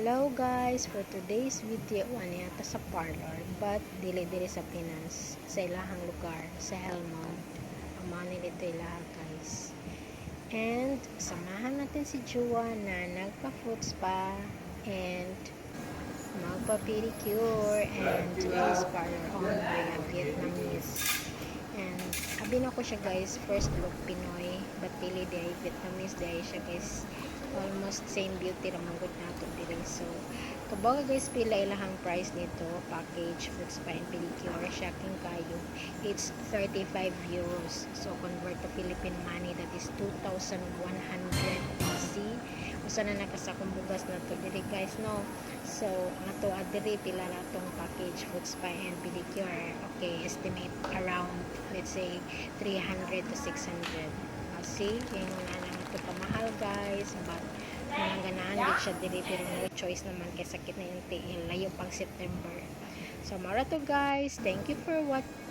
Hello guys, for today's video ani ata sa parlor, but dili diri sa Pinas, sa ilahang lugar sa Helmond. Amo ni dito ilaha, guys. And samahan natin si Jua na nagpa-foot spa and magpa-pedicure and his parlor owned by a Vietnamese. And abi na ko siya, guys, first look Pinoy, but dili diay, Vietnamese diay siya, guys. Almost same beauty ra man gud nato diri. So kabaw guys, pila ilahang price nito, package foot spa and pedicure? Shocking kayo. It's €35. So convert to Philippine money, that is 2,100. See, usa na nakasakong bugas na to diri, guys, no? So ang ato diri, pila na tong package foot spa and pedicure? Okay, estimate around, let's say, 300 to 600. See, ingon na nga to kamahal, guys, but manang ganahan gid siya diri, pero no choice naman kay sakit na yung tiil, layo pang September. So mara to, guys. Thank you for watching.